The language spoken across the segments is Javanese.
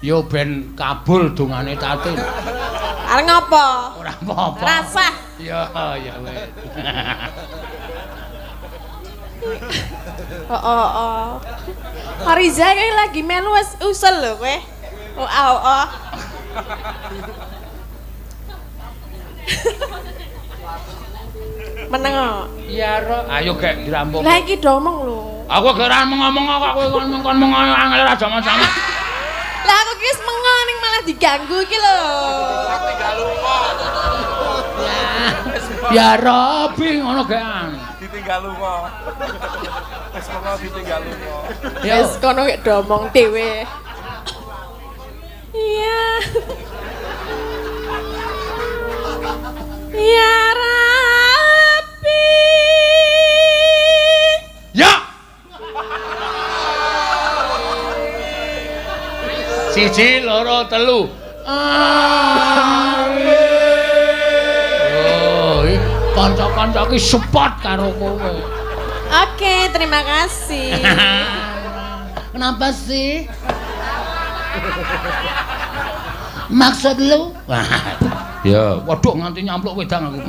Ya ben kabul dongane Tatin. Arep ngopo? Ora apa-apa. Rasah. Ya, ya wis. Oh, oh, oh. Riza iki lagi melu wis usul lho kowe. Oh, oh, oh. Meneng kok. Iya, Ro. Ayo gek dirampung. Lah iki do omong lho. Aku gek ora ngomong kok kowe kon ngomong angel ora sama-sama. Lah aku ki wis mengo ning malah diganggu iki lho. Tinggal lunga. Ya Robi ngono gekan. Ditinggal lunga. Wis mengo ditinggal lunga. Wis kono gek do omong dhewe. Iya. Ya Rabbi. Ya. Siji, loro, telu. Oh, kanca-kanca iki support karo kowe. Oke, terima kasih. Kenapa sih? Maksud lu? Ya, waduh nganti nyampluk wedang aku.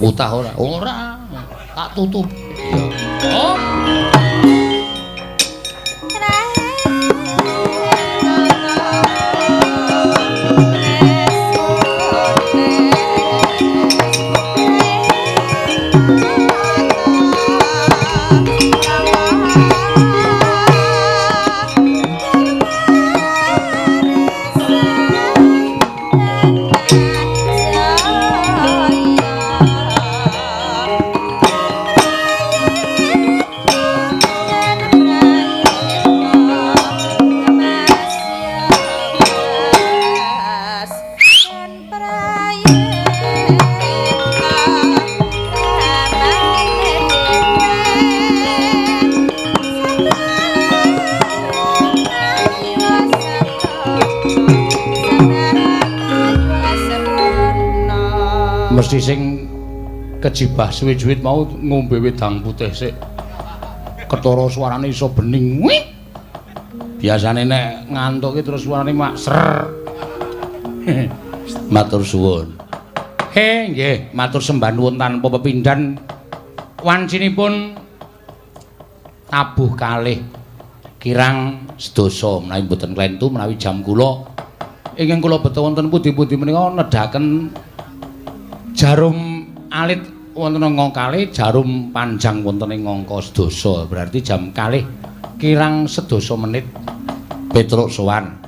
Utah ora? Ora. Tak tutup. Oh. Mesti sing kejibah suwe-suwe mau ngombe wedang putih sik. Ketara suarane iso bening. Wih. Biasane nek ngantuk ki terus suarane mak ser. Matur suwun. He nggih, matur sembah nuwun tanpa pepindhan. Wancinipun tabuh kalih kirang sedasa menawi mboten klentu menawi jam kula ingkang kula beto wonten pundi-pundi menika nedhaken jarum alit wonten angka kalih, jarum panjang wonten ing angka sedasa. Berarti jam kalih kirang sedasa menit Petruk sowan.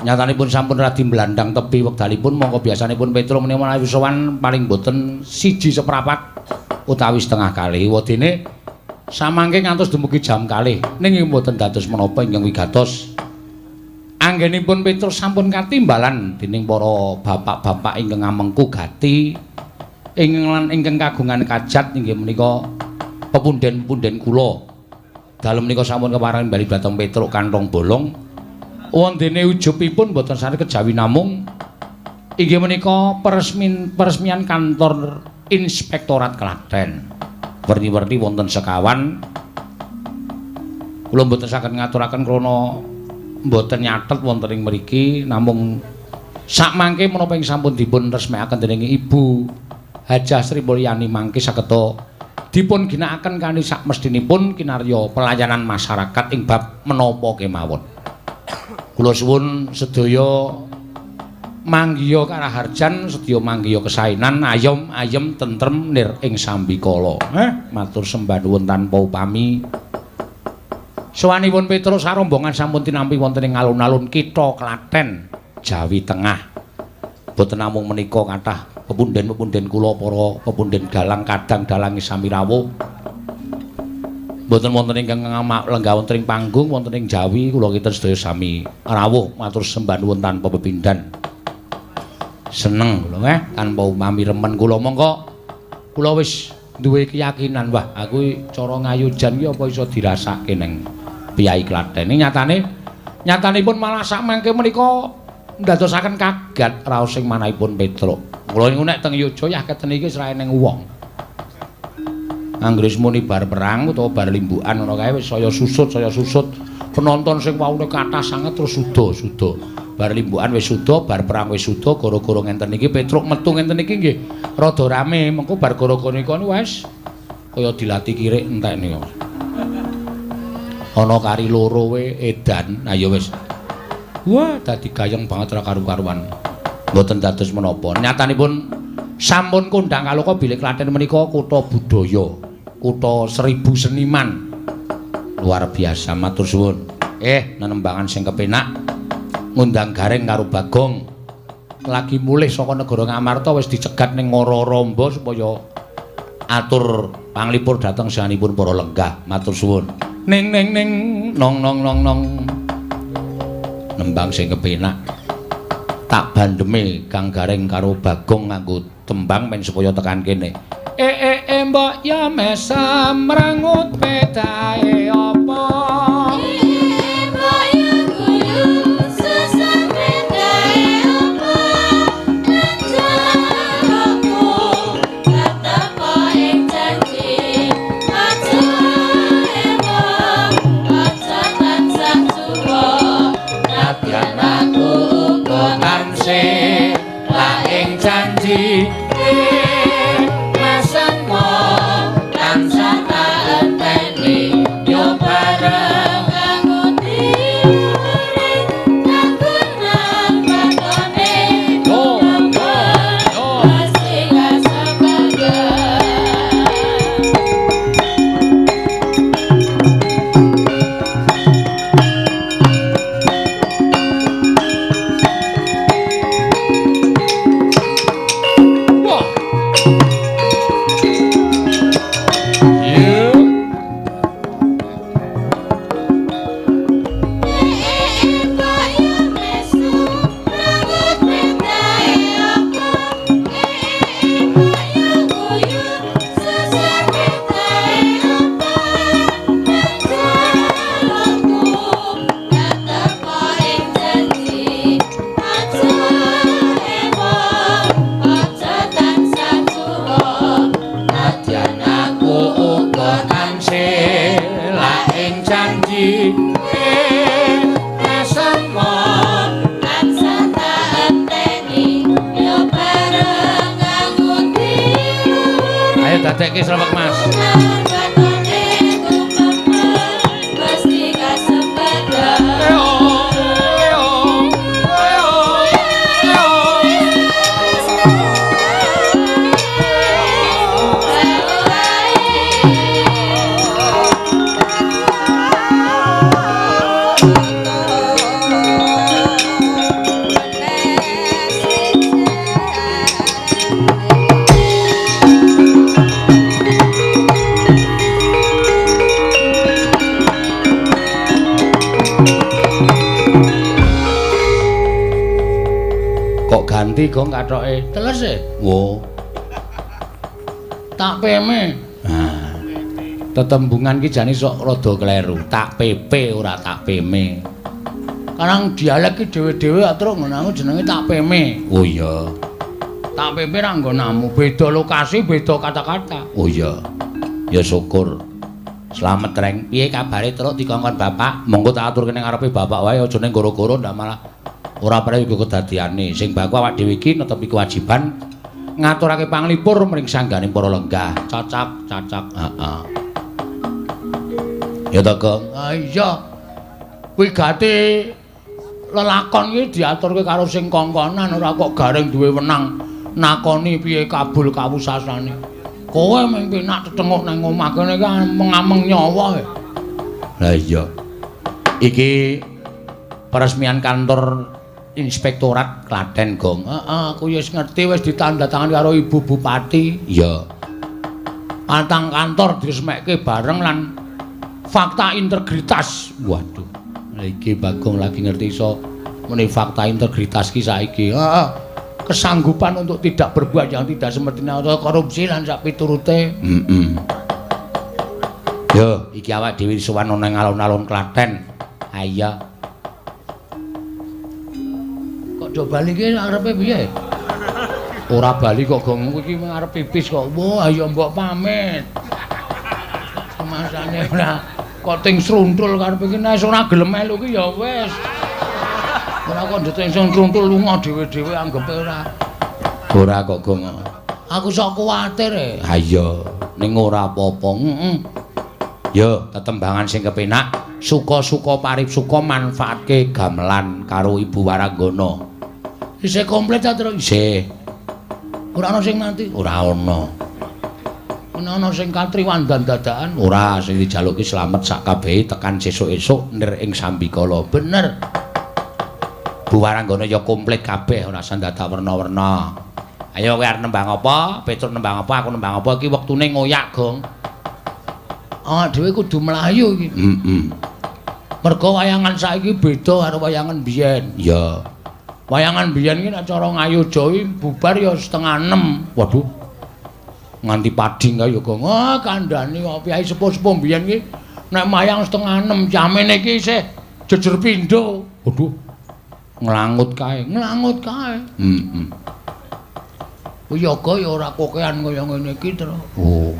Nyatanipun sampun radi mblandang tebi wekdalipun, mongko biasanipun Petruk menika menawi sowan paling boten 1:15 utawi 1:30. Wedine samangke ngantos dumugi jam kalih ning mboten dados menapa ingkang wigatos. Anggenipun Petruk sampun katimbalan dening para bapak-bapak ingkang ngamengku gati ingkang lan ingkang kagungan kajat inggih menika pepunden-punden kula. Dalem menika sampun kepareng bali dhateng Petruk kantong bolong. Wondene ujubipun mboten sane kejawi namung inggih menika peresmian kantor Inspektorat Klaten. Werni-werni wonten sekawan. Kula mboten saged ngaturaken krana mboten nyatet wonten ing mriki, namung sakmangke menapa ing sampun dipun resmekaken dening Ibu Hajah Sri Mulyani mangke sageta dipun ginakaken kanthi sakmestinipun kinarya pelayanan masyarakat ing bab menapa kemawon. Kula suwun sedaya manggiya karaharjan, sedaya manggiya kesainan, ayom ayem tentrem nir ing sambikala. Matur sembah nuwun tanpa upami. Sowanipun Petruk sarombongan sampun tinampi wonten ing alun-alun kitha Klaten, Jawi Tengah. Boten namung menika kathah pepunden-pepunden kula para pepunden galang kadang dalange sami rawuh. Boten wonten ingkang lenggah wonten ing panggung wonten ing Jawi kula kinten sedaya sami rawuh matur sembah nuwun tanpa pepindhan. Seneng kula tanpa upami remen kula mongko kula wis duwe keyakinan wah aku cara ngayujan ki apa iso dirasake neng Piyai Klaten. Ini nyatane nyatanipun malah sakmangke menika ndadosaken kaget raos sing manahipun Petruk. Kula niku nek teng Yogya yah keten iki wis ra eneng wong. Anggere muni bar perang utawa bar limbukan ngono kae wis saya susut, saya susut. Penonton sing waune kathah sanget terus suda-suda. Bar limbukan wis suda, bar perang wis suda, gara-gara ngenten iki Petruk metu ngenten iki nggih rada rame. Mengko bar gara-gara nika wis kaya dilati kirik entek nika. Ana kari loro we edan. Ayo wis. Wah, dadi gayeng banget ra karu-karuan. Mboten dados menapa. Nyatanipun sampun kondhang kaloka bilih Klaten menika kutha budaya, kutha 1000 seniman. Luar biasa, matur suwun. Nenembangan sing kepenak ngundang Gareng karo Bagong. Lagi mulih saka negara Ngamarta wis dicegat ning Ngoro-Ramba supaya atur panglipur dhateng sahanipun para lenggah. Matur suwun. Ning ning ning nong nong nong nong. Nembang sing kepenak. Tak bandeme Kang Gareng karo Bagong nganggo tembang men supaya tekan kene. Mbok ya mesem mrangut pedae apa? Mbok ya guyu susah pedae apa? Njalukku katepo ing janji aja ewang aja tansah suwa nadyan aku uga tansih la ing janji. Dadekke srewek Mas. Ganti gong kathoke. Teles e. Wo. Tak peme. Nah. Tetembungan ki jane sok rada kleru. Tak pepe ora tak peme. Karang dialek ki dhewe-dhewe atruk ngono aku jenenge tak peme. Oh iya. Tak pepe ra nggonamu, beda lokasi, beda kata-kata. Oh iya. Ya syukur. Slamet reng. Piye kabare truk dikongkon bapak? Monggo tak aturke ning ngarepe bapak wae aja ning goro-goro ndak malah ora prayoga kedadiane. Sing baku awak dhewe iki netepi kewajiban ngaturake panglipur mring sanggane para lenggah. Cacak, cacak. Heeh. Ya ta, Gong? Ah iya. Wigati lelakon iki diaturke karo sing kongkonan, ora kok Gareng duwe wenang nakoni piye kabul kawusasane. Kowe mung penak tetenguk nang omah kene iki mengameng nyawa. Lah iya. Iki peresmian kantor Inspektorat Klaten, Gong. Heeh, aku wis ngerti, wis ditandatangani karo Ibu Bupati. Iya. Patang kantor diresmekke bareng lan fakta integritas. Waduh. Iki Bagong lagi ngerti iso muni fakta integritas ki saiki. Heeh. Kesanggupan untuk tidak berbuat yang tidak semestinya atau korupsi lan sak piturute. Heeh. Yo, iki awak dhewe sowan ana ing alun-alun Klaten. Ayo. Do bali ki arepe piye? Ora bali kok Gong, iki arep pipis kok. Wah, ayo mbok pamit. Kemasane ora. Kok ting sruntul karepe iki nek ora gelem melu ki ya wis. Ora kok ndeting sing sruntul lunga dhewe-dhewe anggepe ora. Ora kok Gong. Aku sok kuwatir e. Ha iya, ning ora apa-apa. Heeh. Ya, tetembangan sing kepenak, suka-suka paripsuka manfaatke gamelan karo Ibu Waranggana. Isih komplit ta, Tru? Isih. Ora ana sing mati? Ora ana. Ana sing katriwandan dadakan? Ora, sing dijaluki slamet sak kabehe tekan sesuk-esuk nir ing sambikala. Bener. Bu Waranggana ya komplit kabeh, ora usah dadak werna-werna. Ayo kowe arep nembang apa? Petruk nembang apa? Aku nembang apa? Iki wektune ngoyak, Gong. Awak dhewe kudu mlayu iki. Heeh. Mergo wayangan saiki beda karo wayangan biyen. Iya. Wayangan biyen iki nek cara Ngayogya iki bubar ya 5:30. Waduh. Nganti pading kae ya, Gong. Ah, kandhani kok piyai sepuh-sepuh biyen iki nek mayang 5:30 jamene iki isih jejer pindho. Waduh. Nglangut kae, nglangut kae. Heeh. Wiyaga ya ora kokean kaya ngene iki, Tru. Oh.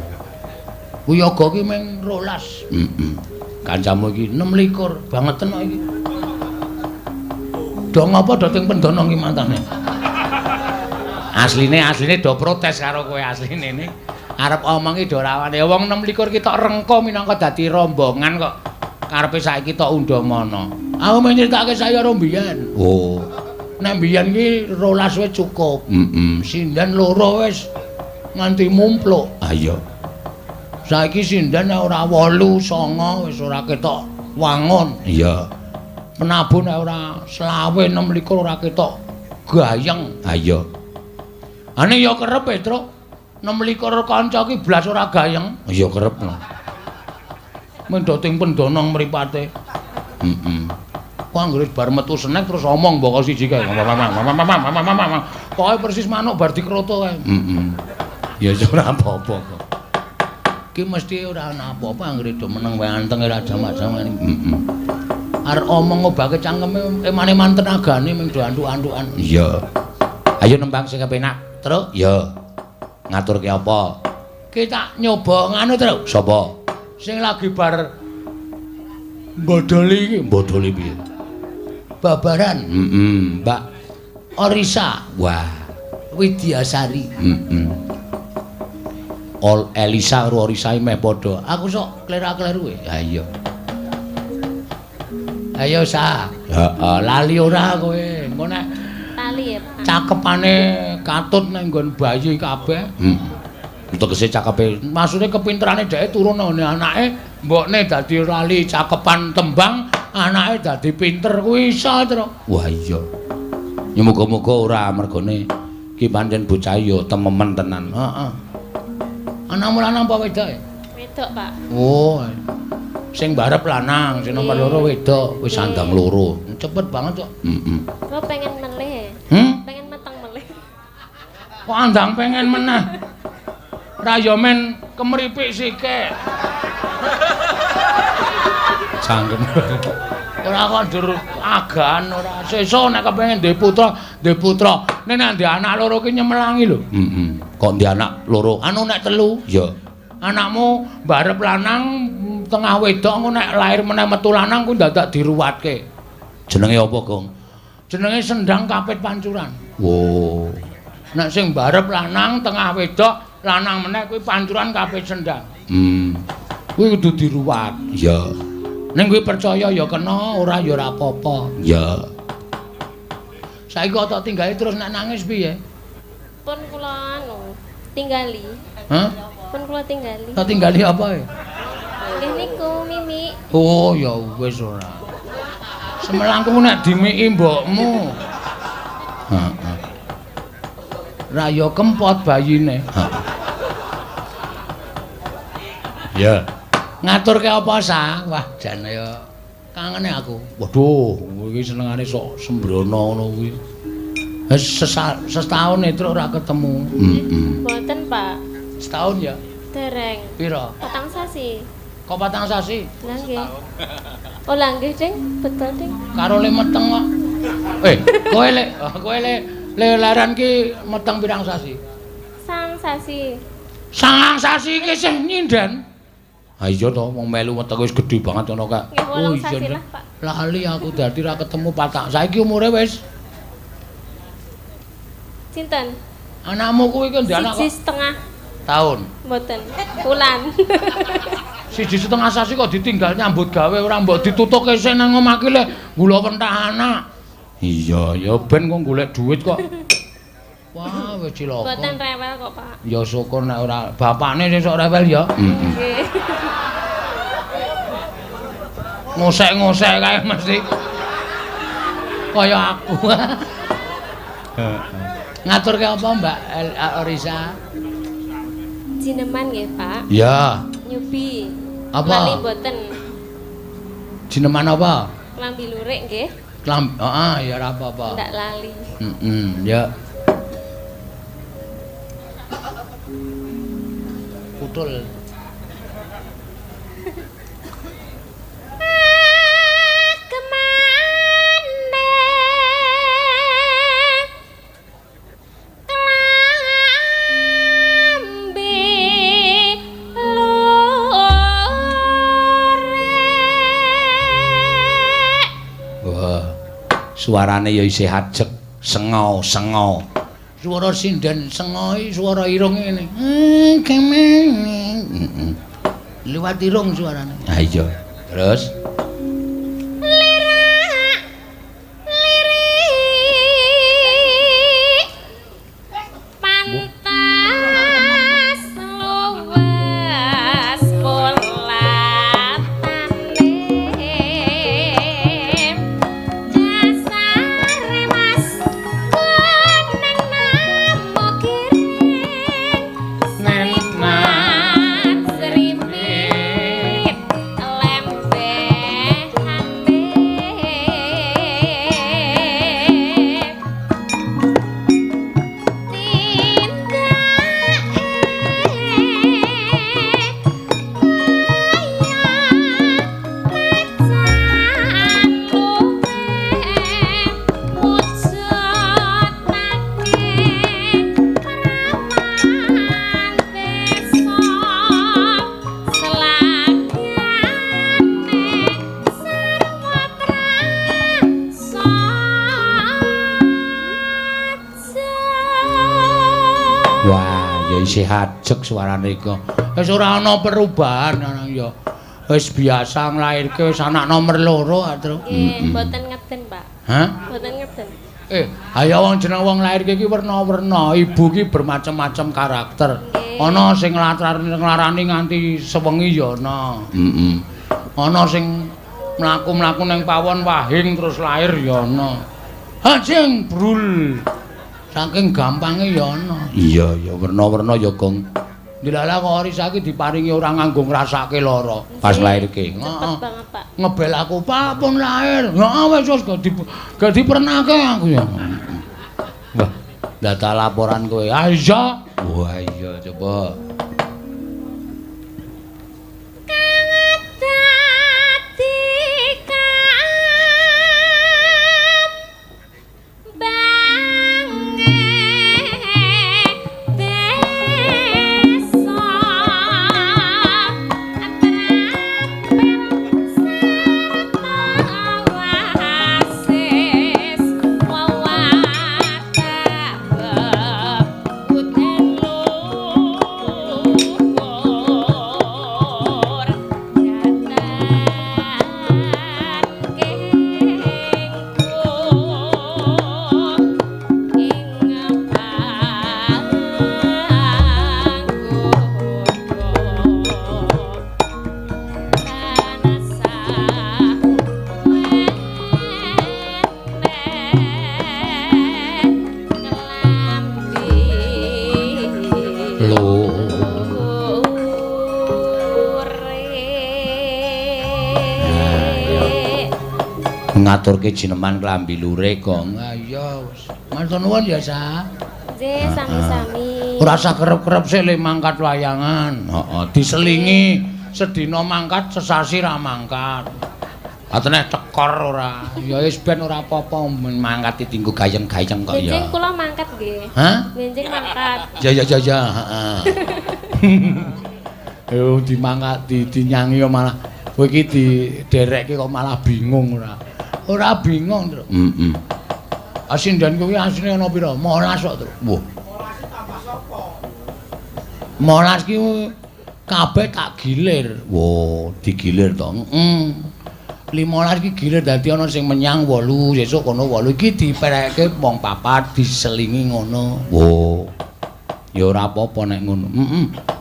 Wiyaga ki mung 12. Heeh. Kancamu iki 26 bangeten kok iki. Do ngapa do ting pendana ki mantane? Asline do protes karo kowe asline ning arep omong ki do rawane. Wong 26 ki tok rengko minangka dadi rombongan kok. Karepe saiki tok undhamana. Aku mung nyritake saya karo mbiyen. Oh. Nek mbiyen ki 12 wis cukup. Heeh. Sinden loro wis nganti mumpluk. Ha iya. Saiki sinden nek ora 8, 9 wis ora ketok wangun. Iya. Penabuh nek ora 25, 26 ora ketok gayeng. Ha iya. Ane ya kerep, Petruk. 26 kanca ki blas ora gayeng. Ya kerep. Mendho ting pendana mripate. Heeh. Ku anggere bar metu senek terus omong mboko siji kae. Pokoke persis manuk bar dikroto kae. Heeh. Ya ora apa-apa kok. Ki mesti ora ana apa-apa anggere do meneng wae anteng ora jamak-jamak. Heeh. Arep omong ngobake cangkeme eman-eman tenagane mung do antuk-antukan. Iya. Ayo nembang sing kepenak, Truk. Iya. Ngaturke apa? Ki tak nyoba nganu, Truk. Sapa? Sing lagi bar bodoli iki, bodoli piye? Babaran. Heeh, Mbak Orisa. Wah, Widyasari. Heeh. Ol Elisa karo Orisa meh padha. Aku sok klera-kleru e. Ha iya. Ayo sa. Heeh, lali ora kowe. Engko nek lali ya, Pak. Cakepane katut nang nggon bayi kabeh. Heeh. Tegese cakepe, maksude kepinterane dheke turun nang anake, mbokne dadi lali cakepan tembang, anake dadi pinter kuwi iso, Truk. Wah iya. Ya muga-muga ora mergone ki pancen bocah ya tememen tenan. Heeh. Anakmu lanang apa wedok? Wedok, Pak. Oh. Sing barep lanang, sing nomor loro wedok, wis sandang loro. Cepet banget kok. Heeh. Kok pengen melih? Hmm? Pengen meteng melih. Kok andang pengen meneh? Ra ya men kemripik sike. Cangkem. Ora kok ndur agan ora. Sesuk nek kepengin duwe putra, duwe putra. Nek nek duwe anak loro ki nyemelangi lho. Heeh. Kok duwe anak loro? Anu nek telu? Ya. Anakmu barep lanang, tengah wedok engko nek lahir meneh metu lanang ku dadak diruwatke. Jenenge apa, Gong? Jenenge Sendang Kapit Pancuran. Oh. Nek sing barep lanang, tengah wedok, lanang meneh kuwi pancuran kapit sendang. Kuwi kudu diruwat. Iya. Ning kuwi percaya ya kena, ora ya ora apa-apa. Iya. Saiki kok tok tinggali terus nek nangis piye? Pun kula anu tinggali. Hah? Pun kula tinggali. Tok tinggali apa ya? Nggih niku Mimi. Oh ya wis ora. Semelangku nek dimiki mbokmu. Heeh. Ra ya kempot bayine. Ya. Ngaturke apa sa? Wah, jan ya kangene aku. Waduh, iki senengane sok sembrono ngono kuwi. Wis setahun Truk ora ketemu. Heeh. Mboten, Pak. Setahun ya? Dereng. Pira? 4 sasi. Kok 4 sasi? Lah nggih. Oh lah nggih, Ding. Betul, Ding. Karo le meteng kok. Kowe le leren ki meteng pirang sasi? 9 sasi. 9 sasi iki sing nyinden. Ha iya to, wong melu wetenge wis gedhe banget ngono kak. Oh iya. Lali aku dadi ra ketemu patak. Saiki umure wis sinten? Anakmu kuwi ki ndek anak 1,5 tahun. Mboten. Wulan. 1,5 sasi kok ditinggal nyambut gawe ora mbok ditutuke sik nang omah ki le gula pentah anak. Iya, ya ben kok golek duit kok. Wah, wis cilaka. Mboten rewel kok, Pak. Ya syukur nek ora bapakne sing sok rewel ya. Nggih. Ngosek-ngosek kae mesti. Kaya aku. Ngaturke apa Mbak Orisa? Jineman nggih, Pak. Iya. Nyubi. Apa? Lali mboten. Jineman apa? Klambi lurik nggih. Klambi, heeh, ya ora apa-apa. Ndak lali. Heeh, ya. Putul. Suarane ya isih ajeg, sengo-sengo. Suara sinden sengoi, suara irung ngene. Kemene. Heeh. Liwat irung suarane. Ha iya. Terus lirak lirik pantas luwes polatane dasare mas kuning namo kiring srimat srimit lembehane tindake kaya macan luweh mujudake prawan desa selagane sarwa prasaja. Wah, ya isih ajeg suarane iku. Wis ora ana perubahan ana ya. Wis biasa nglairke wis anak nomor 2, Tru. Nggih, mboten ngeden, Pak. Hah? Mboten ngeden. Ayo wong jeneng wong lairke iki werna-werna, ibu ki bermacam-macam karakter. Ana sing nglarani nganti sewengi ya ana. Heeh. Ana sing mlaku-mlaku ning pawon wahing terus lahir ya ana. Hajeng brul. Saking gampange ya ana. Iya, ya werna-werna ya, Gong. Dilala kok Orisa iki diparingi ora nganggo ngrasake lara pas lairke. Cepet Heeh. banget, Pak. Ngebel aku, Pak pun lahir. Heeh wis wis gak dipernake aku ya. Wah, data laporan kowe. Ah iya. Wah iya coba. Kang dadi kambange desa atrapel sarta wasis wawatah bebuden luhur datan kengkung ing panggoda tanasah weneh kelambi Lho. lurik. Ngaturke jineman klambi lurik, Gong. Ah iya wis. Matur nuwun ya, Sa. Nggih, sami-sami. Ora usah kerep-kerep sik le mangkat wayangan. Heeh, diselingi sedina mangkat, sesasi ra mangkat. Atene cekor ora. Ya wis ben ora apa-apa mangkat ditinggo gayeng-gayeng kok ya. Benjing kula mangkat nggih. Hah? Benjing mangkat. Ya ya ya ya, heeh. Yo dimangkat dinyangi malah kowe iki diderekke kok malah bingung ora. Ora bingung, Truk. Heeh. Sinden kuwi asline ana pira? 15 kok, Truk. Wah. 15 ki kabeh tak gilir. Wah, digilir to. Heeh. 15 ki gilir dadi ana sing menyang 8, sesuk kono 8 iki diperekke wong papat diselingi ngono. Wah. Ya ora apa-apa nek ngono. Heeh.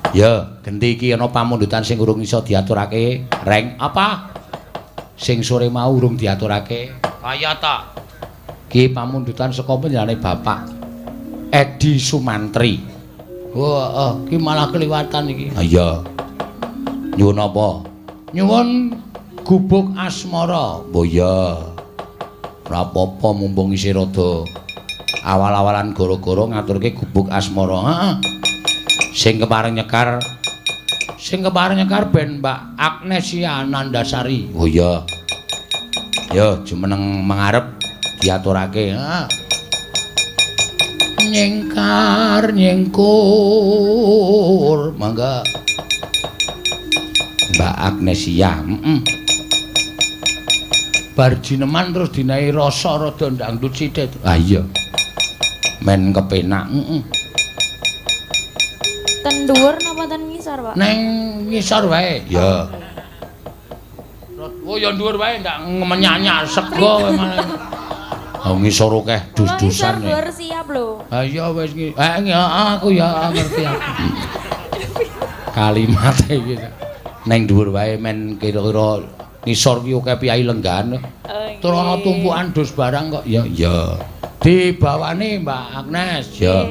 Ya, genti iki ana pamundutan sing urung iso diaturake. Reng, apa? Sing sore mau urung diaturake. Kaya ta. Ki pamundutan saka panjenengane Bapak Edi Sumantri. Wah, ki malah keliwatan iki. Ha iya. Nyuwun apa? Nyuwun gubuk asmara. Oh iya. Ora apa-apa mumpung isih rada awal-awalan gara-gara ngaturke gubuk asmara. Heeh. Sing kepareng nyekar ben Mbak Agnesia Nandasari. Oh iya. Ya, jumeneng mengarep diaturake. Heeh. Nyengkar nyengkur mangga Mbak Agnesia. Heeh. Bar jineman terus dinahi rasa rada ndangdut sithik. Ah iya. Men kepenak. Heeh. Ten dhuwur napa ten ngisor, Pak? Neng ngisor wae. Ya. Oh ya dhuwur wae ndak menyanyak sego kowe malah. Oh ngisor akeh dus-dusan. Ngisor dhuwur siap lho. Ha iya wis aku ya ngerti aku. Kalimate iki. Neng dhuwur wae men kira-kira ngisor ki akeh piyai lenggahan. Tur ana tumpukan dus barang kok. Ya ya. Dibawani Mbak Agnes. Ya.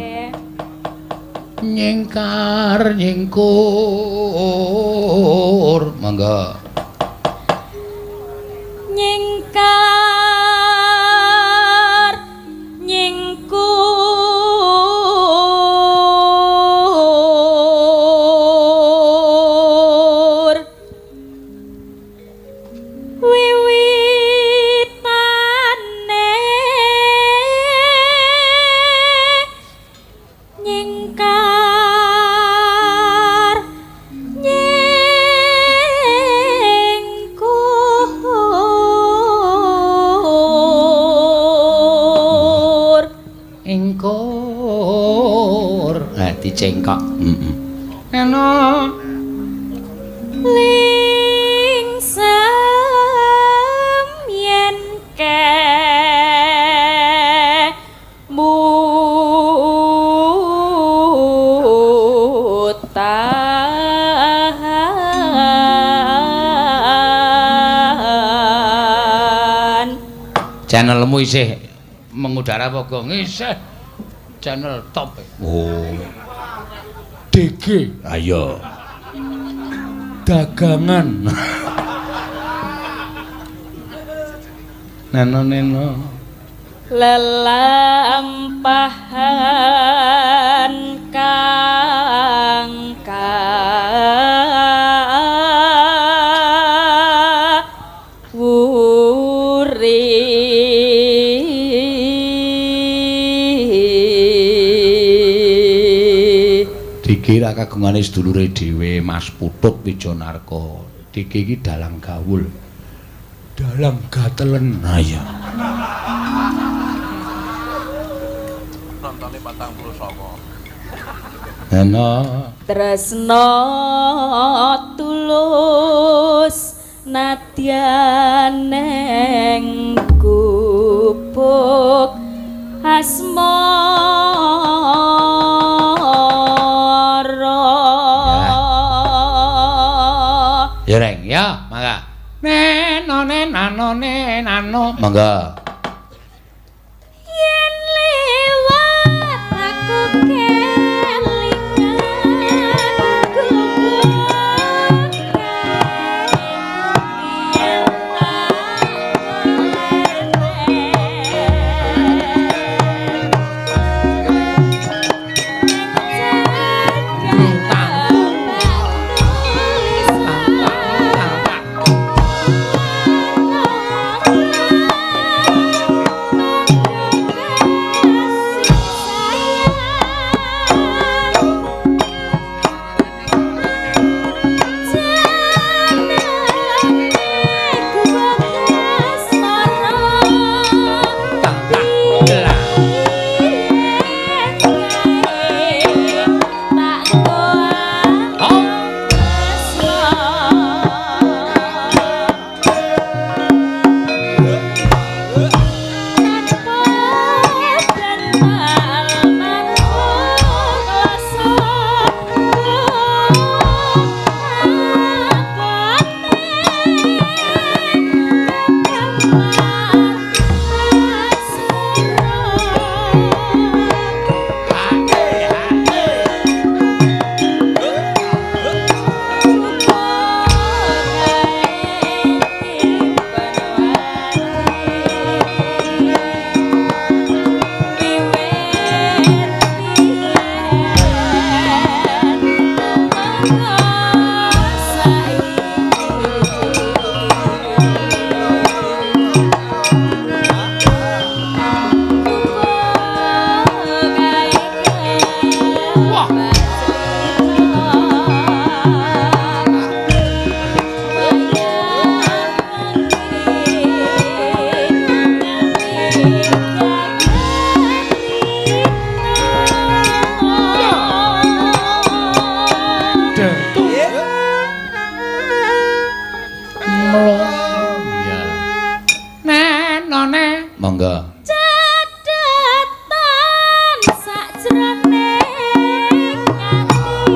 Nyengkar nyengkur mangga. Nyengkar nyengkur wiwitane nyengkar nyengkur engkur dicengkok. Heeh. Eno lingsem yen kemutan. Channelmu isih mengudara apa gong? Isih channel top. Oh. DG. Ayo. Dagangan. Neno neno. Lelampahan kang kawuri dikira kagungane sedulure dhewe Mas Putut Wijanarko. Diki iki dalang gawul. Dalang gatelen. Ha iya. Nontone 49. Ana tresna tulus nadyan neng gubuk asmara. Ya Reng, ya, mangga. Neno nenano nenano, mangga. Yen lewat aku kelingan gubuk yen tak leren. Monggo. Catetan sakjroning ati.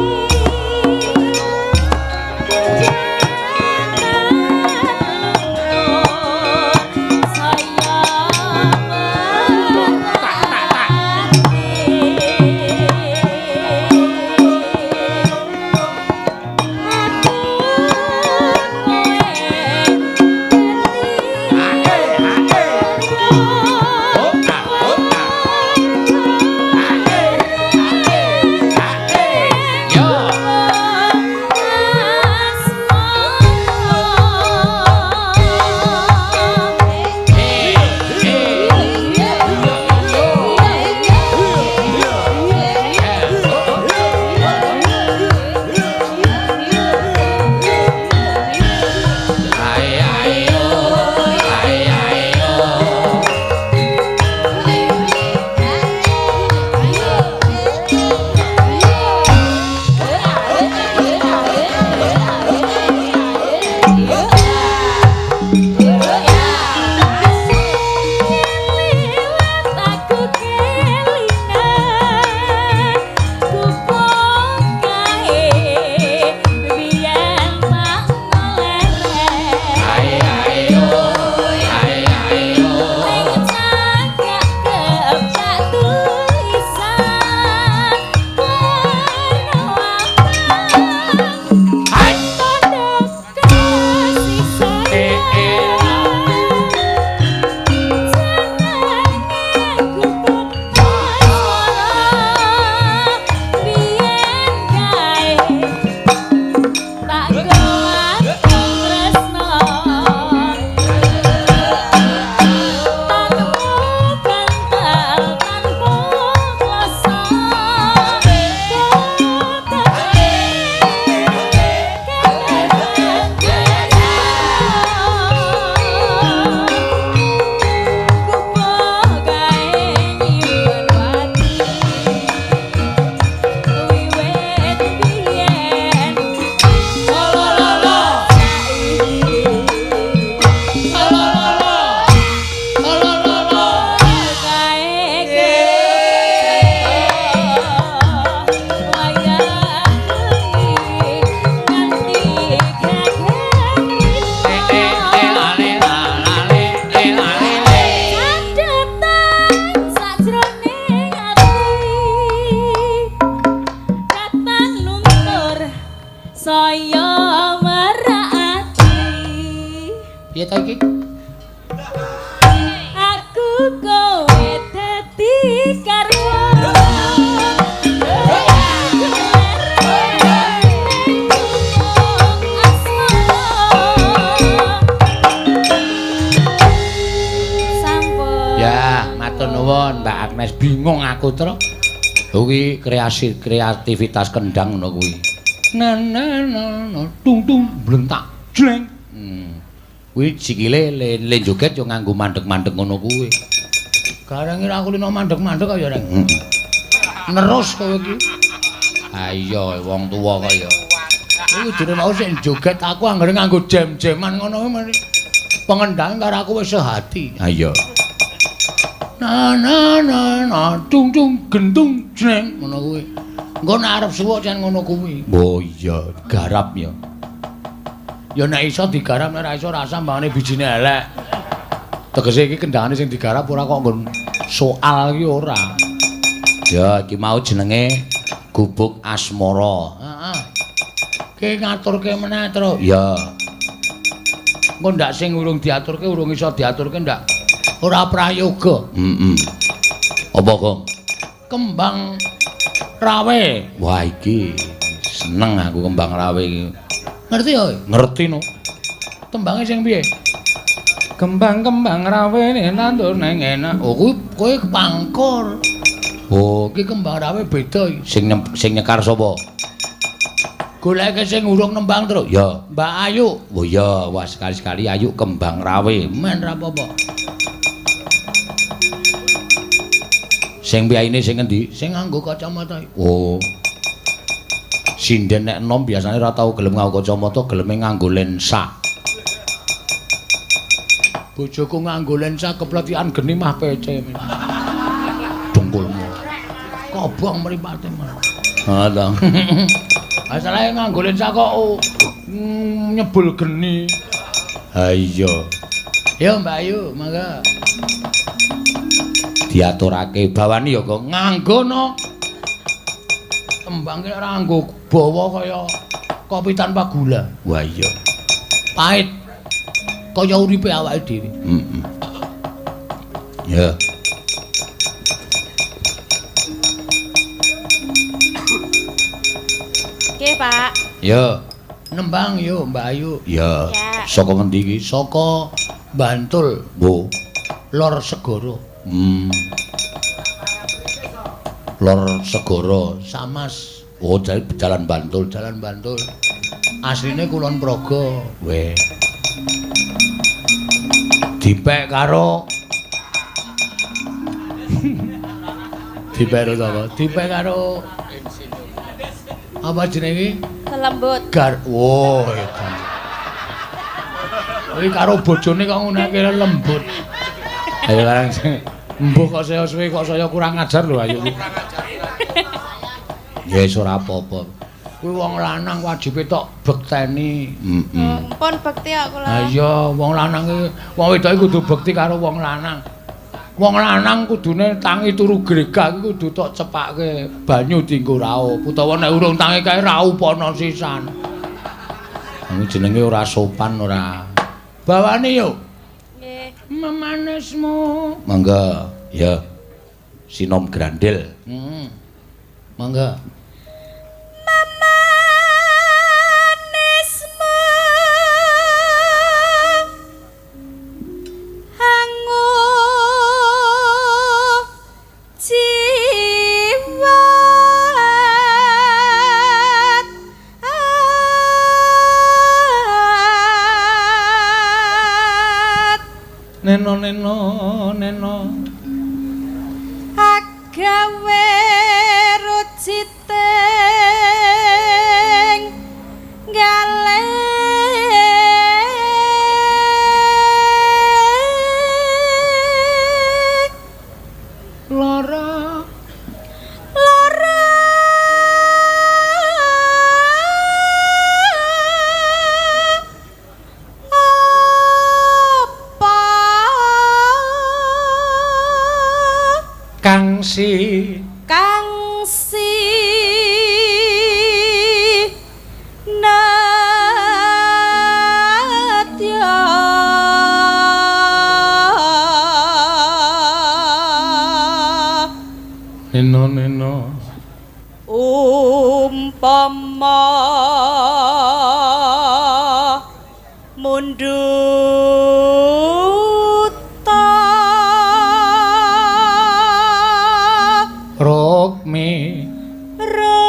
Piye ta iki? Aku kowe dadi karwo. Sampun. Ya, matur nuwun Mbak Agnes. Bingung aku, Tru. Kuwi kreasi kreativitas kendang ngono kuwi. Na na na na tung tung blentak jleng. Kuwi sikile le joget yo nganggo mandek-mandek ngono kuwi. Gareng ira aku lino mandek-mandek kaya reng. Nerus kowe iki. Ha iya wong tuwa kaya. Kuwi kudune mau sik joget aku anggere nganggo jam-jaman ngono kuwi. Pengendang karo aku wis sehati. Ha iya. Na na na na tung tung gentung jleng ngono kuwi. Engko nek arep suwuk jan ngono kuwi. Oh iya, garap ya. Ya nek iso digarap nek ora iso rasa mbangane bijine elek. Tegese iki kendangane sing digarap ora kok nggon soal iki ora. Ya iki mau jenenge Gubuk Asmara. Heeh. Ki ngaturke meneh, Tru. Ya. Engko ndak sing urung diaturke urung iso diaturke ndak ora prayoga. Heeh. Apa, Gong? Kembang rawe. Wah iki seneng aku kembang rawe iki. Ngerti ya? Ngerti no. Tembange sing piye? Kembang-kembang rawe nandur neng enak. Oh kuwi kowe pangkur. Oh, iki kembang rawe beda iki. Sing nyekar sapa? Goleke sing urung nembang, Tru. Ya, Mbak Ayu. Oh iya, wah sekali-sekali Ayu kembang rawe. Men ra apa-apa. Sing piyayine sing endi? Sing nganggo kacamata. Oh. Sinden nek enom biasane ora tau gelem nganggo kacamata, geleme nganggo lensa. Bojoku nganggo lensa kepletikan geni mah pece. Dengkulmu. Kobong mripate. Ha ta. Masalahe nganggo lensa kok nyebul geni. Ha iya. Yo Mbak Ayu, mangga. Diaturake bawani ya kok nganggo no. Tembang ki ora nganggo bawa kaya kopi tanpa gula. Wah iya. Pahit. Kaya uripe awake dhewe. Heeh. Ya. Oke, Pak. Ya. Nembang yo Mbak Ayu. Ya. Saka ngendi iki? Saka Bantul. Wo. Lor Segara. Lor Segara, Samas. Oh, jalan Bantul, jalan Bantul. Asline Kulon Progo. Weh. Dipek karo dipek karo apa? Dipek karo apa jenenge? Lembut. Gar. Wo, edan. Iki karo bojone kok ngunake lembut. Ayo karang mbuh kok saya suwe kok saya kurang ajar lho ayo. Ya wis ora apa-apa. Kuwi wong lanang wajibe tok bekteni. Heeh. Pun bekti kok kula. Ha iya, wong lanang iki wong wedok iki kudu bekti karo wong lanang. Wong lanang kudune tangi turu gregah iki kudu tok cepake banyu dienggo raup utawa nek urung tangi kae raupana sisan. Kuwi jenenge ora sopan ora. Bawane yo. Nggih. Memanismu. Mangga. Ya. Sinom Grandel. Heeh. Mangga. Memanismu hangu jiwat Neno neno neno agawe ruciting gale lara lara apa kang si kang si nadya neno neno umpama mundhuta rukmi rukmi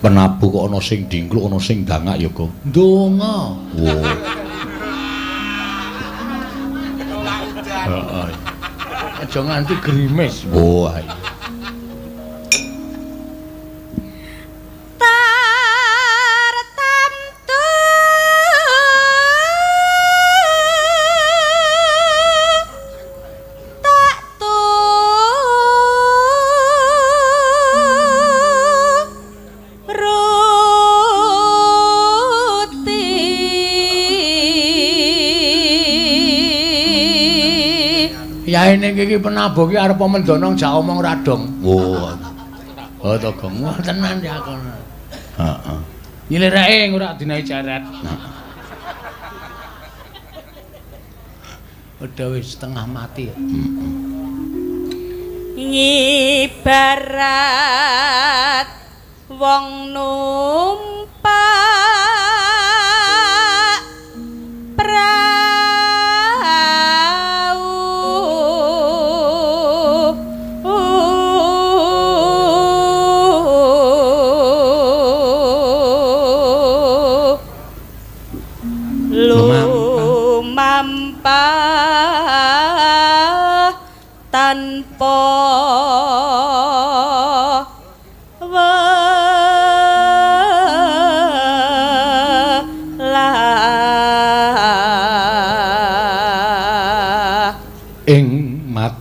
penabuh kok ana sing dingkluk ana sing dangak ya kok ndonga. Wo. Heeh. Aja nganti grimis. Wo ae. Tartamtu tak turuti. Yaene iki penabuh iki arep mendono jak omong radong. Wo. Oh to gong tenan ya kono. Heeh. Nyilireke ora dinae jaret. Udah wis setengah mati. Ngibarat wong numpak prau lumampah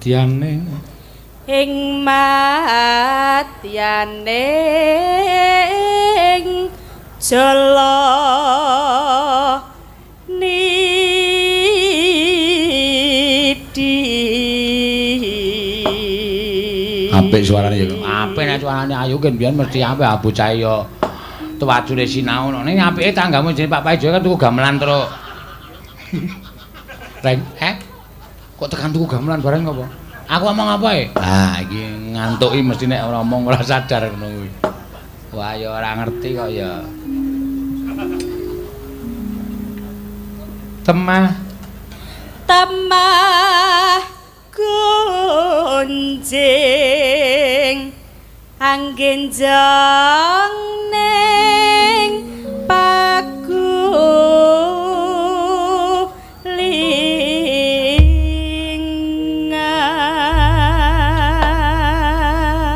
Madyaning ing madyaning jala nidhi. Apik suarane ya. Apik nek suarane ayu ki mbiyen mesti apik ah bocah ya tuwajune sinau. Ning apike tanggamu jenenge Pak Paijo kan tuku gamelan terus. Reng, kok tekan tuku gamelan bareng apa? Aku ngomong apa e? Ah, iki ngantuki mesti nek ora omong ora sadar ngono kuwi. Wah, ya ora ngerti kok ya. Temah temah gunjing anggenjong ning pagulingan.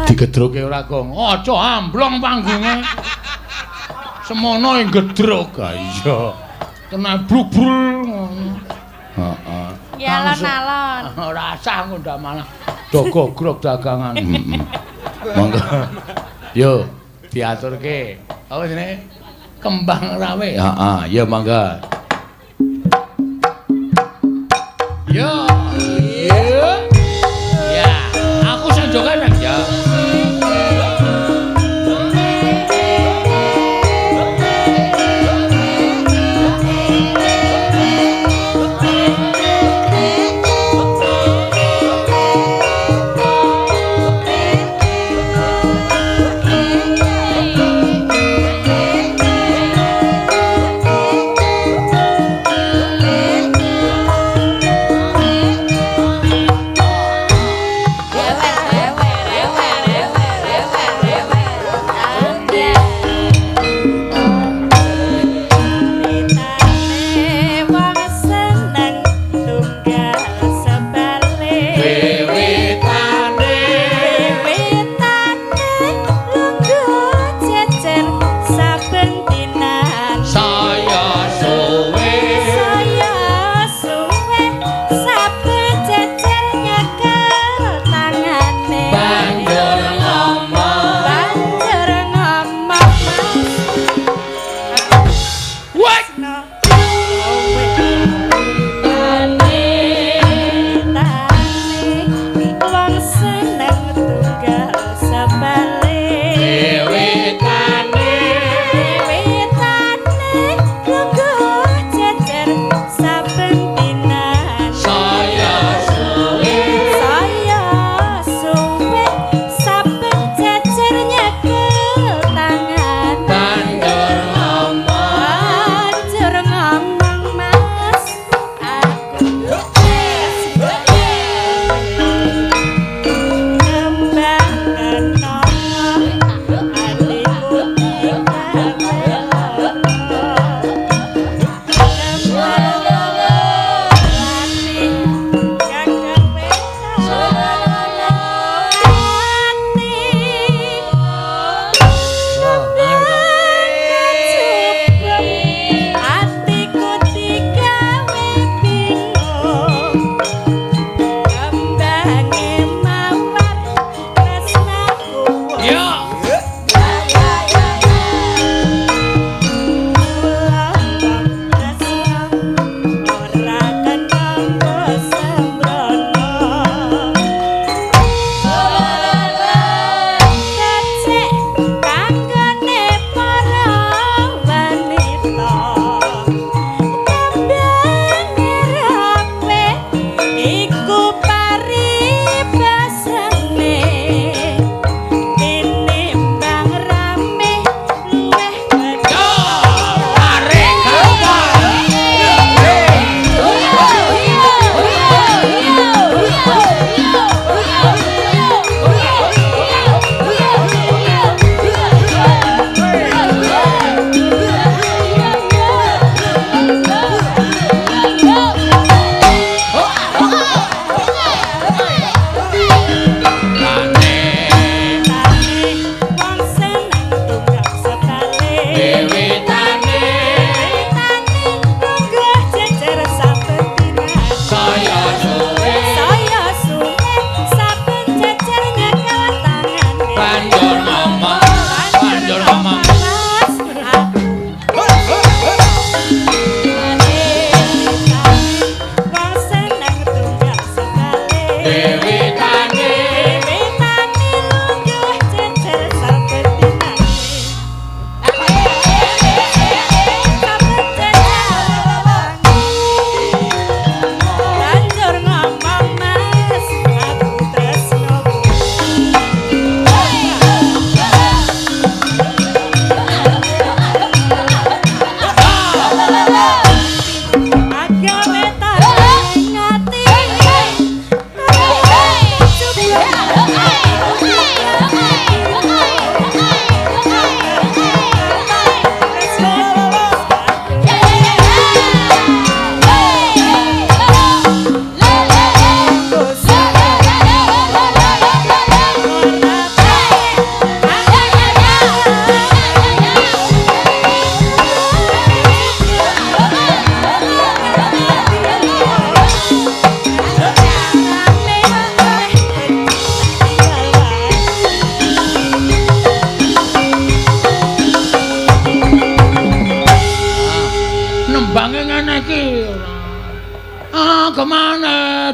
Digedroke ora, Gong. Aja amblong panggunge. Semono ing gedrok. Ha iya. Kena bluk-brul ngono. Heeh. Ya alon-alon. Ora sah ngundak malah do gogrok dagangan. Heeh. Monggo. Yo, diaturke. Apa jenenge? Kembang Rawe. Heeh, ya monggo. Yo. Ya, aku sing joget ya.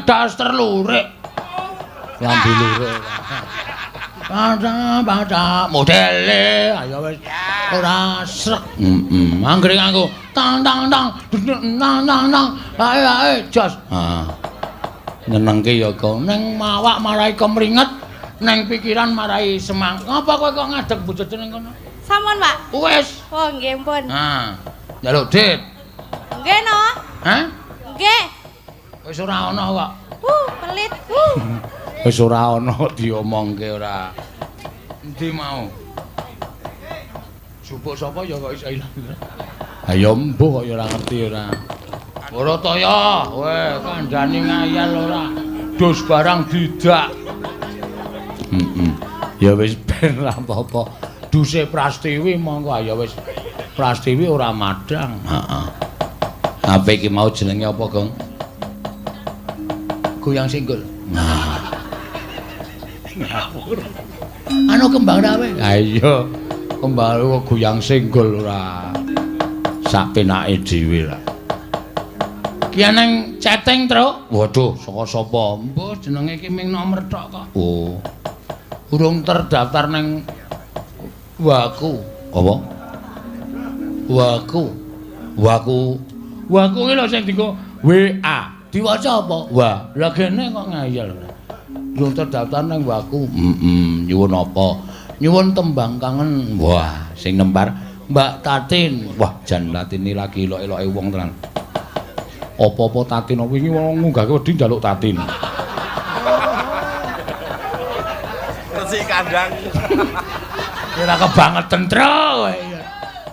daster lurik. Lambe lurik. Baca modele ayo wis ora srek. Heeh. Anggere nganggo tang tang tang tang tang tang. Ae ae jos. Ha. Nyenengke ya kok ning awak marai kemringet, ning pikiran marai semangat. Ngapa kowe kok ngadeg bojone ning kono? Sampun, Pak. Wis. Oh, nggih, pun. Ha. Njaluk dit. Nggih no. Hah? Nggih. Wis ora ana kok. Pelit. Wis ora ana diomongke ora. Endi mau? Jupuk sapa ya kok iso ilang. Ha ya mbuh kok ya ora ngerti ora. Ora to ya, kowe kandhani ngayal ora. Dus barang didak. Heeh. Ya wis ben ra apa-apa. Duse Prastiwi monggo ya wis. Prastiwi ora madang. Heeh. Apa iki mau jenenge apa, Gong? Goyang singgul. Nah. Ngawur. Anu kembang rawe. Ha iya. Kembang kok goyang singgul ora. Sak penake dhewe lah. Ki nang chatting, Truk. Waduh, saka sapa? Mbuh jenenge iki ming nomor tok kok. Oh. Urung terdaftar nang Waku. Apa? Waku. Waku. Waku ki lho sing dienggo WA. Diwaca apa? Wah, lah kene kok ngayal. Durung terdaftar nang Waku. Heeh, nyuwun apa? Nyuwun tembang kangen. Wah, sing nempar Mbak Tatin. Wah, jan Tatine lagi elok-eloke wong tenan. Apa-apa Tatin wingi wong ngunggahke wedi njaluk Tatin. Resik kandang. Ora kebangeten, Tru.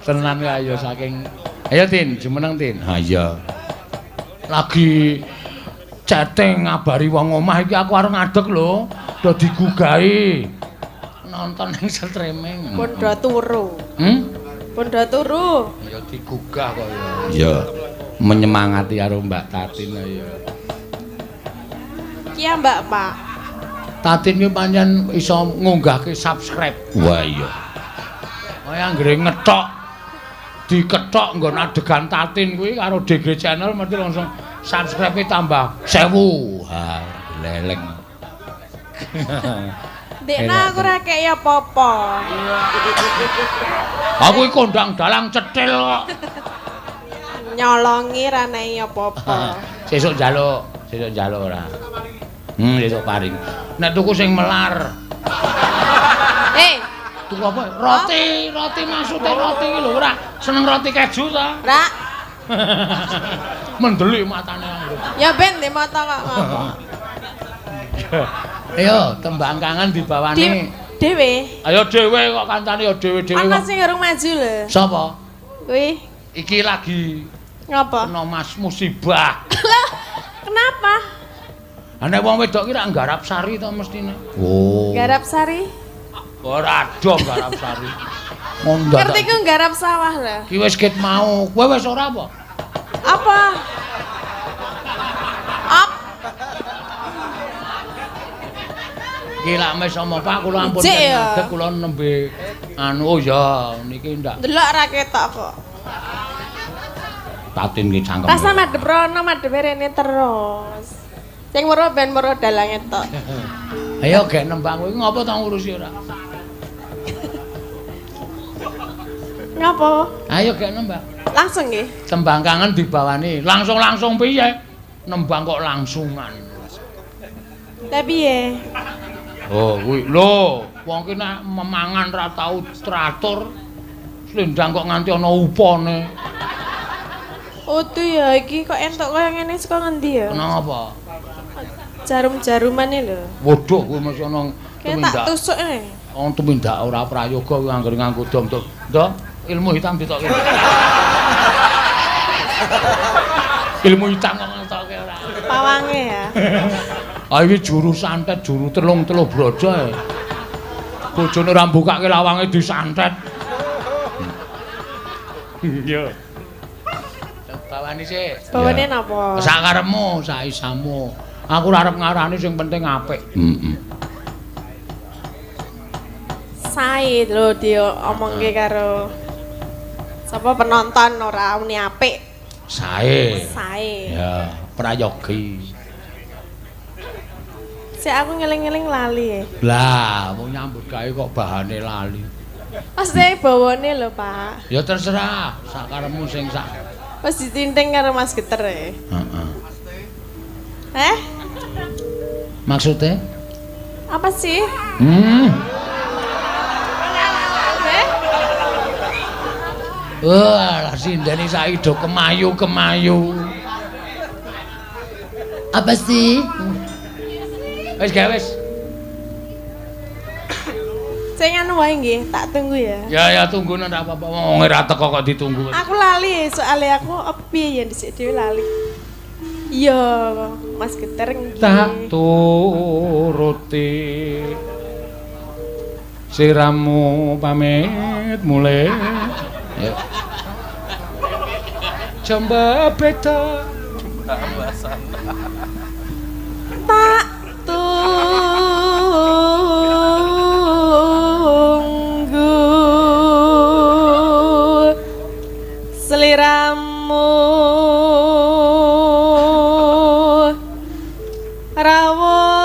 Tenan kae ya saking. Ayo Tin, jumeneng Tin. Ha iya. Lagi chatting ngabari wong omah iki aku arep ngadeg lho, do digugahi. Nonton ning streaming. Pun do turu. Pun do turu. Ya digugah kok ya. Iya. Menyemangati karo Mbak Tatin ya. Ki ya Mbak, Pak. Tatin ki pancen iso ngunggahke subscribe. Wah iya. Kaya anggere ngethok dikethok nggon adegan Tatin kuwi karo DG Channel mesti langsung subscribe-e tambah 1000. Ha, leleng. Ndekna aku ora kei apa-apa. Aku iki kondang dalang cetil kok. Nyolongi ra nei apa-apa. Sesuk njaluk, sesuk njaluk ora. Sesuk paring. Nek tuku sing melar. Tuku apa? Roti, roti maksude roti iki lho ora. Seneng roti keju ta? Ora. Mendelik matane. Ya ben ndek mata kok ngopo. Ayo tembang kangen dibawani dhewe. Ayo dhewe kok kancane ya dhewe-dhewe. Ana sing urung maju lho. Sapa? Kuwi. Iki lagi ngapa? Kena mas musibah. Lah, kenapa? Ha nek wong wedok ki rak nggarap sari to mestine. Oh. Garap sari? Ora ado garap sari. Ngerti ku nggarap sawah lho. Ki wis ket mau. Kowe wis ora apa? Apa? Op. Iki lak mes sama Pak kula ampun ngadeg kula nembe anu oh ya niki ndak. Delok ra ketok kok. Tatin ki cangkem. Rasa madhep rono madhep rene terus. Sing weruh ben weruh dalange tok. Ayo gek nembang kowe ngopo to ngurusi ora? Ngopo? Ayo gek nembang. Langsung nggih. Tembang kangen dibawani. Langsung-langsung piye? Nembang kok langsungan. Lah piye? Oh, kuwi lho, wong ki nek memangan ra tau teratur. Slendang kok nganti ana upane. Utuh ya iki kok entuk kaya ngene saka ngendi ya? Kenapa? Jarum-jarumane lho. Waduh, kuwi mesti ana tumindak. Tak tusuk e. Wong tumindak ora prayoga kuwi anggere nganggo dom-dom. Ndo, ilmu hitam ditokke. Ilmu hitam kok ngetokke ora. Pawange ya. Ah iki juru santet, juru telung-telung brojo e. Bojone ora mbukake lawange disantet. Iya. Bawane sik. Bawane napa? Sakarepmu, saisamu. Aku ora arep ngarani sing penting apik. Heeh. Sae lho diomongke karo sapa penonton ora muni apik. Sae. Sae. Ya, prayogi. Sik aku ngeling-ngeling lali e. Lah, wong nyambut gawe kok bahane lali. Maksudnya bawane lho, Pak. Ya terserah, sakarepmu sing sak. Wis ditinting karo Mas Geter e. Heeh. Eh? Maksudnya? Apa sih? Hmm. Eh? Wah, lah sindene saiki do kemayu-kemayu. Apa sih? Wis gawe wis. Sing anu wae nggih, tak tunggu ya. Ya ya tunggu ora apa-apa. Wong ora teko kok ditunggu. Aku lali soalnya aku apa piye ya dhisik dhewe lali. Iya, Mas Geter nggih. Tak turuti siramu pamit mulih. Ya. Jamba beda. Tak tunggu seliramu rawuh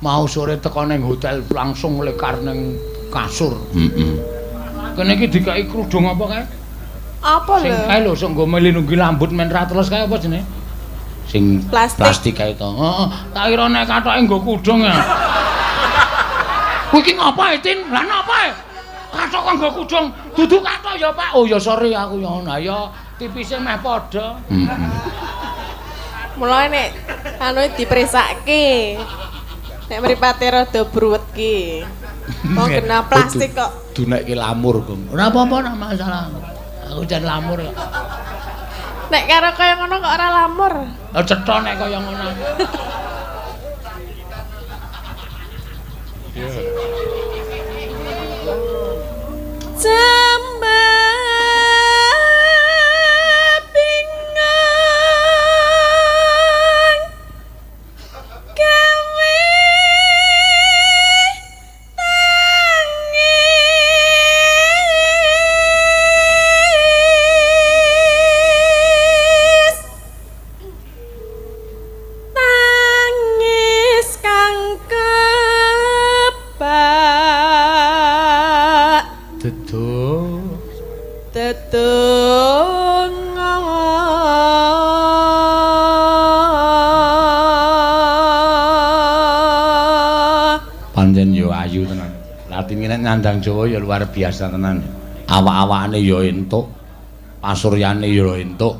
Mau sore teko ning hotel langsung lekar ning kasur. Heeh. Kene iki dikai kerudung apa kae? Apa Sing lho? kae lho sok nggo melindungi lambut men ra teles kae apa jenenge? Sing Plastik. Plastik kae to. Heeh, tak kira nek katoke nggo kudung ya. Kuwi iki ngapa e, Tin? Lah napa e? Katok kok nggo kudung. Dudu katok ya, Pak. Oh ya sorry aku ya ngono. Ya tipise meh padha. Heeh. Mulane nek anu dipresake. Nek mripate rada bruwet ki. Wong kena plastik kok. Dunekke lamur, Gong. Ora apa-apa ora masalah. Aku jan lamur kok. Nek karo kaya ngono kok ora lamur. Lah cetha nek kaya ngono. Iya. Jembabingan gawe tangis tangis kang kebak Deduk. Tetungga. Pancen yo ayu tenan. Latin nek nyandang Jawa ya luar biasa tenan. Awak-awakane ya entuk, pasuryane ya entuk.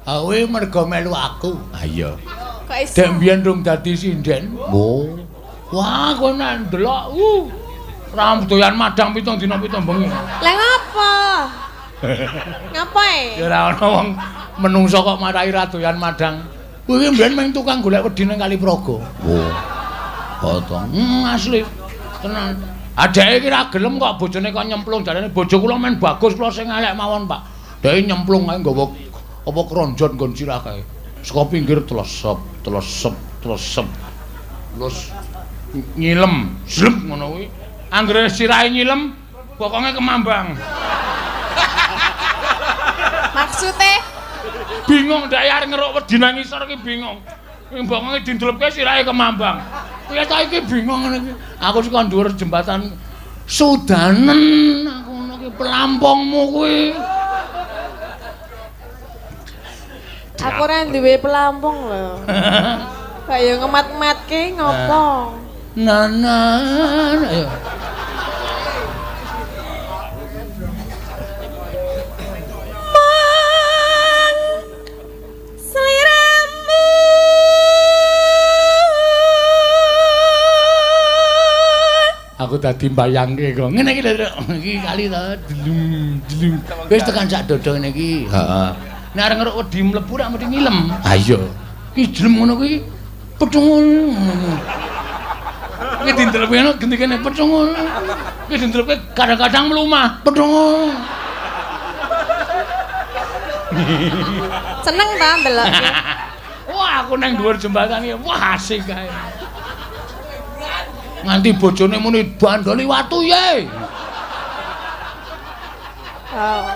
Ha kowe mergo melu aku. Ha iya. Kok iso? Dek mbiyen rung dadi sinden. Oh. Wah, kowe nek ndelok, ra doyan madang 7 dina 7 bengi. Lah ngapa? Ngapa e? Ya ora ana wong menungso kok marai ra doyan madang. Kuwi mbiyen mung tukang golek wedi ning Kali Praga. Oh. Potong. Asli. Tenan. Adeke iki ra gelem kok bojone kok nyemplung jarene bojo kula men bagus kula sing elek mawon, Pak. Dheke nyemplung kae nggawa apa kronjon nggon sirah kae. Saka pinggir tlesep, tlesep, tlesep. Terus nyilem, zlep ngono kuwi. Anggere sirahe nyilem, bokonge kemambang. Maksude bingung dhek arep ngeruk wedi nang ngisor iki bingung. Ing bokonge dindlepke sirahe kemambang. Piye ta iki bingung ngene iki. Aku saka dhuwur jembatan Sudanen aku ngono ki pelampungmu kuwi. Aku ora duwe pelampung lho. Kaya ngemat-matke ngopo? Nanan ayo. Mong sliramu Aku dadi mbayangke kok. Ngene iki lho, iki kali to, delung delung. Wis tekan sak dodo ngene iki. Heeh. Nek arep ngeruk wedi mlebu rak mesti ngilem. Ha iya. Ki jelem ngono kuwi pethungul. Iki dindelepke ngono genti kene pethungul. Iki dindelepke kadang-kadang mlumah pethungul. Seneng ta ndelok. Wah, aku nang dhuwur jembatan iki. Wah, asik kae. Nganti bojone muni bandoli watu ye. Oh.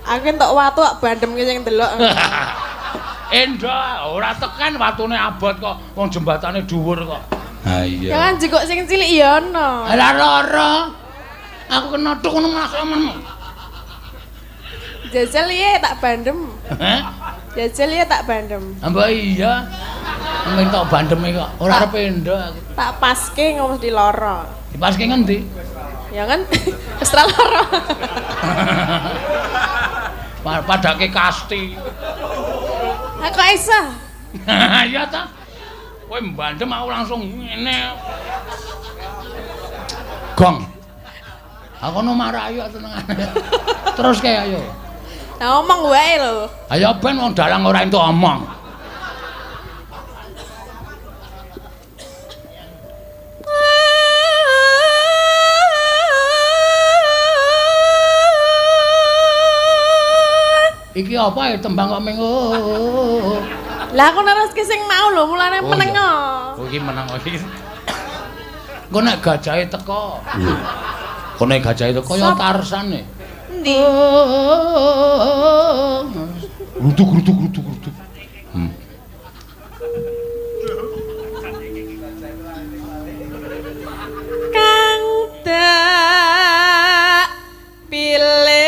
Aku entuk watu kok bandem ki sing ndelok. Endah, ora tekan watune abot kok, wong jembatane dhuwur kok. Ha iya. Ya kan jikuk sing cilik ya ana. Lah lara. Aku kena tuk ngono masuk men. Jajal ye tak bandem. Heh? Jajal ye tak bandem. Mbak iya. Minta bandeme kok ora arep endo aku. Tak paske ngono mesti lara. Dipaske ngendi? Ya kan wis ra lara. Padake kasti. Ha kok iso? Iya ta. Kowe mbandem aku langsung ngene. Gong. Aku ono marah ayo tenengane. Terus kae ayo. Lah omong wae lho. Ayo ben wong dalang ora entuk omong. Iki apa ya tembang kok minggu. Lah aku neruske sing mau lho, mulane meneng. Oh iki meneng iki. Engko nek gajahe teko. Engko nek gajahe teko ya Tarsan e. Endi? Grutuk grutuk grutuk grutuk. Kang dak pilih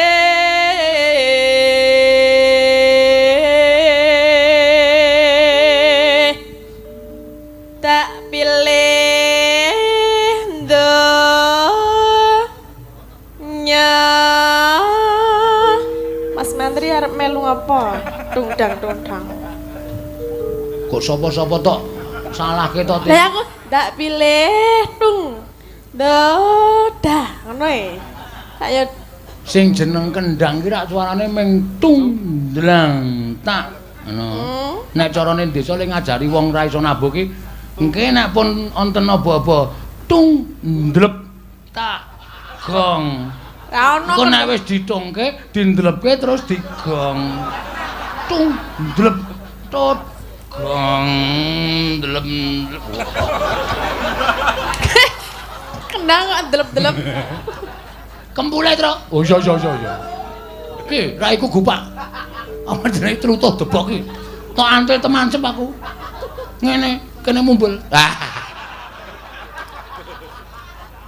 apa? Tungdang-tungdang. Kok sapa-sapa tok salahke to? Lah aku ndak pilih tung. Dah, ngono e. Tak yo sing jeneng kendang ki rak suarane ming tung dlang tak ngono. Nek carane desa le ngajari wong ra iso nabuh ki engke nek pun wonten apa-apa tung ndlep tak gong. Ra ono. Engko nek wis ditungke, dindlepke terus digong. Tung ndlep tut gong ndlep. Kendang kok ndlep-ndlep. Kempule, Tru. Oh iya iya iya. Ki, ra iku gupak. Apa jenenge trutuh debok ki. Tok antre temancep aku. Ngene, kene mumbul. Ah.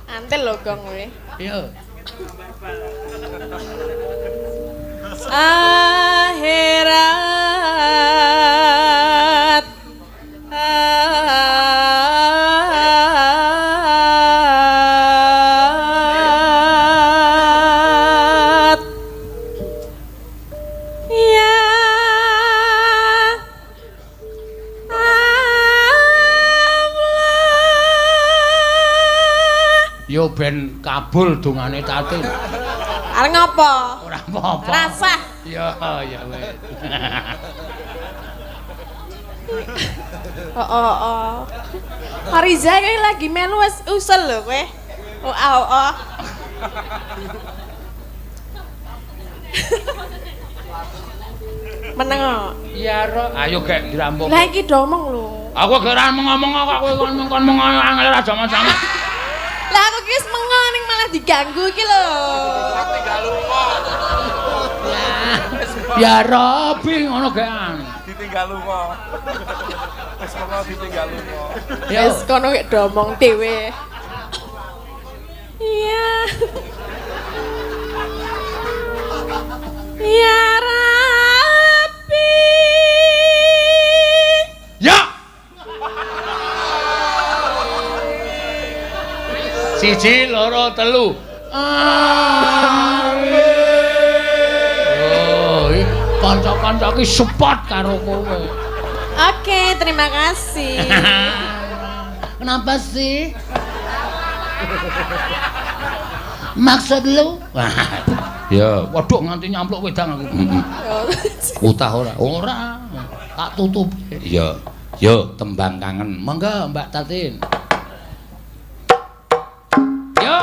Antel lho gong kowe. Iya. Akhirat ya Allah. Yo ben kabul dongane Tatin. Arep ngopo? Ora apa-apa. Rasah. Ya, ya wis. Oh. Fariza iki lagi melu wis usul lho kowe. Oh, oh. Meneng kok. Iya, Ro. Ayo gek dirampung. Lah iki do omong lho. Aku gek ora ngomong kok kowe kon meng angel aja macam. Lah aku ki wis mengo ning malah diganggu iki lho. Tinggal lunga. Ya Robi ngono gekan. Ditinggal lunga. Wis mengo ditinggal lunga. Wis kono gek do omong dhewe. Iya. Ya Rabbi. Ya. Siji, loro, telu. Amin. Oh, kanca-kanca iki support karo kowe. Oke, terima kasih. Kenapa sih? Maksud lu? Ya, waduh nganti nyampluk wedang aku. Utah ora? Ora. Tak tutup. Iya. Yo, tembang kangen. Monggo Mbak Tatin. Yo.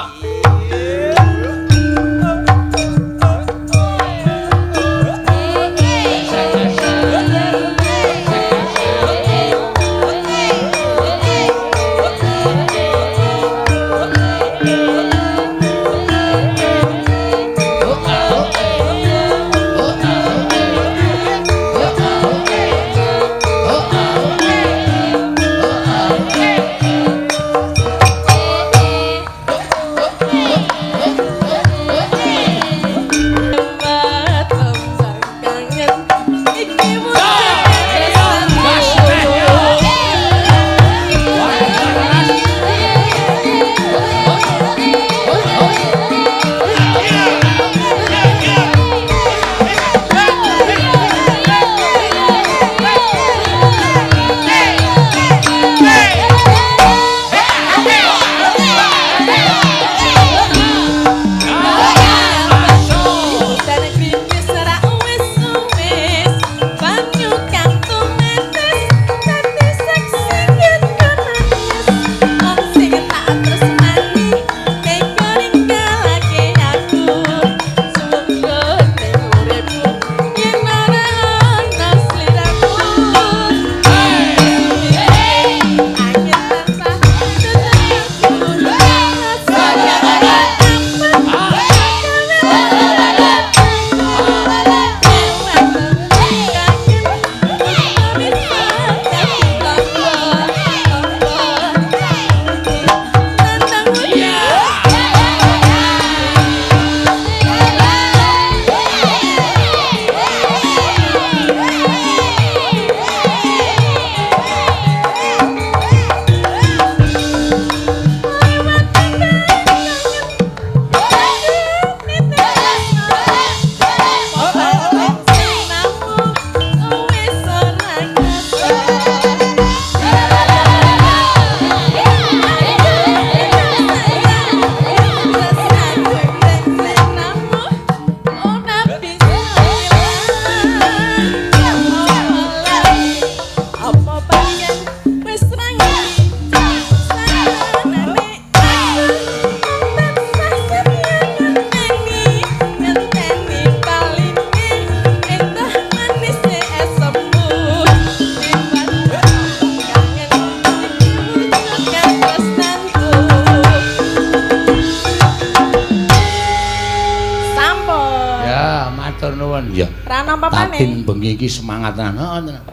Matur nuwun. Ya. Ra ana apa-apane. Tatin bengi iki semangat tenan. Heeh tenan.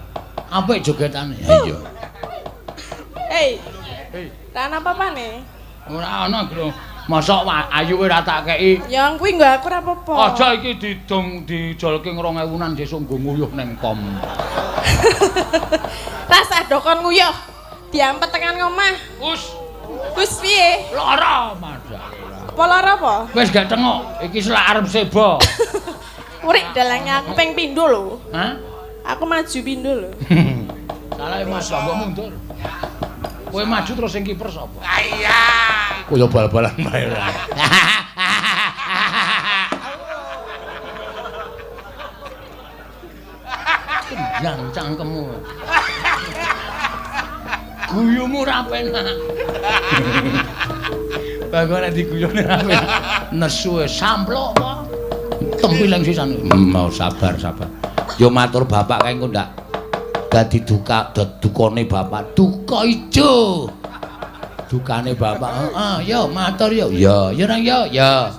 Apik jogetane. Ha iya. Hei. Ra ana apa-apane. Ora ana, Bro. Mosok ayu ora tak kei. Ya kuwi nggo aku ora apa-apa. Aja iki didong dijolke 2000-an sesuk nggo nguyuh ning kom. Rasah dokon nguyuh. Diampet tekan ngomah. Us. Wis piye? Lara mandak. Apa lara apa? Wis gak tengok, iki selak arep seba. Urik dalange aku ping pindho lho. Hah? Aku maju pindho lho. Salah Mas, mbok mundur. Kowe maju terus sing kiper sapa? Iya. Kaya bal-balan bae. Kendang cangkemmu. Guyumu ora penak. Bago nek diguyone ora penak. Nesu samplok apa? Tempiling sisan. Mau sabar, sabar. Yo matur bapak kae engko ndak dadi duka dukane bapak. Duka ijo. Dukane bapak. Heeh, yo matur yo. Ya, ya nang yo, ya.